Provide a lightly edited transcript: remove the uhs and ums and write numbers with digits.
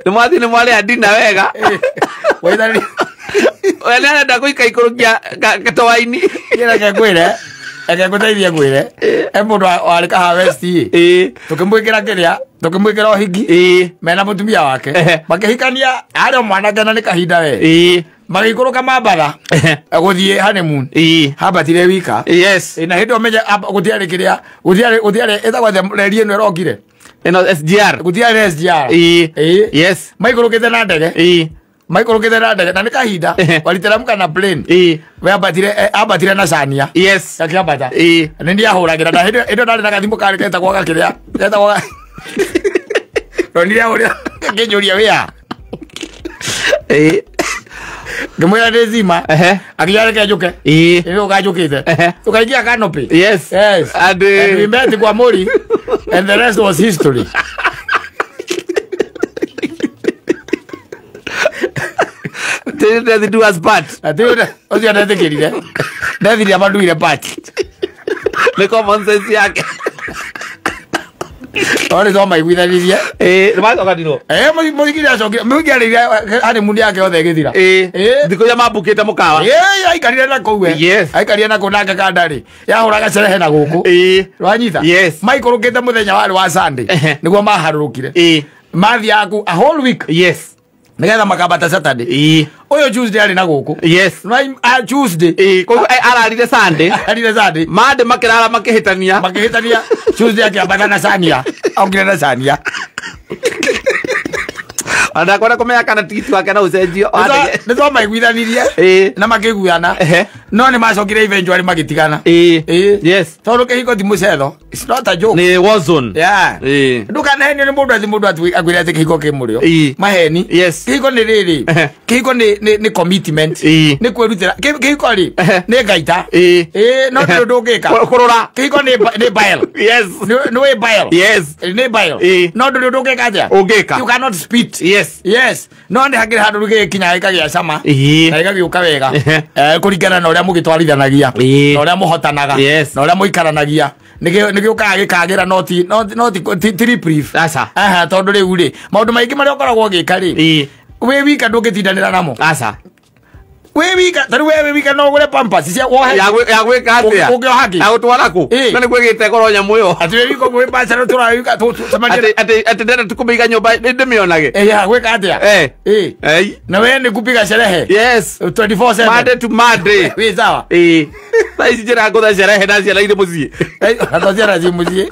Nĩ mwathiĩ nĩ mwarĩa dina wega. Waithani. We nĩ arenda gũikaikũrũkia gatoa-inĩ. Reke ngwĩre, reke ngũteithie ngwĩre. E mũndũ warĩ Kahawa West ĩ. Tũkĩmwĩkĩra kĩrĩa, tũkĩmwĩkĩra ũhiki. Mena mũtumia wake. Makĩhikania arĩ o mwanake na nĩ kahinda we. Magĩikũrũka Mambatha gũthiĩ honeymoon. Hambatire wika. Yes. Na hĩndĩ ĩyo menye gũtiarĩ kĩrĩa, gũtiarĩ ĩtagwo atĩa reri ĩno ĩrokire. Ĩno SGR. Gũtiarĩ SGR. Yes. Maikũrũkĩte na ndege. Maikũrũkĩte na ndege na nĩ kahinda waliteremka na plane. We ambatire na Sania. Yes. Akĩambata. Nĩ niĩ ahũragĩra na hĩndĩ ĩyo ndarĩ na gathimũ karĩ getagwo gakĩrĩa. Getagwo No nĩ ahũrĩra ngĩnjũria wĩa. Ngĩmwĩra ndĩ zima. Akiuga reke njũke. Ĩĩ ũkanjũkĩte. Tũkaingia canopy. Yes. Yes. And, And we met kwa Mori and the rest was history. Till death do us part. Ati ũcio ndetĩkĩrire. Ndethirie amanduire part. Nĩ common sense yake. No nĩ twamaiguithanirie. Nĩ macokanirwo. Mũhiki nĩacokire. Mũhiki arĩire honeymoon yake yothe ĩgĩthira. Thikũ iria mambukĩte mũkawa. Aikarire na kũu we. Yes. Aikarire na kũu nake kandarĩ. Yahũraga cerehe na gũkũ. Wanyita? Yes. Maikũrũkĩte mũthenya warĩ wa Sunday. Nĩguo maharũrũkire. Mathiaga kũu a whole week. Yes. Nĩgetha makambata Saturday. Ũyũ Tuesday arĩ na gũkũ. Yes. Tuesday. Koguo ararire Sunday. Ararire Sunday. Monday makĩrara makĩhĩtania. Makĩhĩtania. Tuesday akĩambata na Sania. Aukire na Sania. Ona kwenda kũmenya kana tigiti wake no ũcenjio. Nĩ twamaiguithanirie. Na makĩiguana. No nĩ macokire eventually magĩtigana. Yes. Tondũ kĩhiko ti mũcetho. It's not a joke. Nĩ war zone. Yeah. Ndũkanahenio nĩ mũndũ atĩ mũndũ akwĩre atĩ kĩhiko kĩ mũrĩo. Maheni. Yes. Kĩhiko nĩ rĩrĩ. Kĩhiko nĩ commitment. Nĩ kwĩrutĩra. Kĩhiko rĩ, nĩ ngaita. No ndũrĩ ũndũ ũngĩka. Kũrũra. Kĩhiko nĩ bile. Yes. Nĩ wĩ bile. Yes. Nĩ bile. No ndũrĩ ũndũ ũngĩka atĩa? Ũngĩka. You cannot spit. Yes. Yes. No nĩ hakĩrĩ handũ gĩgĩkinya gĩkagĩa cama. Na gĩgagĩũka wega. Kũringana na ũrĩa mũgĩtwarithanagia. Na ũrĩa mũhotanaga. Yes. Na ũrĩa mũikaranagia. Nĩgĩũkaga gĩkagĩra no ti, no ti, no ti, ti, ti reprieve. Aca. Aha, tondũ rĩu rĩ, maũndũ maingĩ marĩa ũkoragwo ũgĩka rĩ, wĩ wika ndũngĩtindanĩra namo. Aca. Wĩ wika, ta rĩu we wĩ wika no ũgũre pampers cia wohe. Ya gwĩka atĩa? Ũngĩoha kĩ? Ya gũtwara kũ? Na nĩ kwĩgĩte goro nyamũ ĩyo. Atĩ wĩ wika ũguo wĩ bachelor tũra wĩ wika, tũcemanie Atĩ, atĩ, atĩ ndĩrenda tu kũmĩiga nyũmba ndĩmĩonage. Ya gwĩka atĩa? Na we nĩ kupiga sherehe. Yes. 24/7. Monday to Monday. Wĩ sawa? Thaa ici njĩra ngũtha sherehe na ciana irĩ mũciĩ. To ciana ciĩ mũciĩ.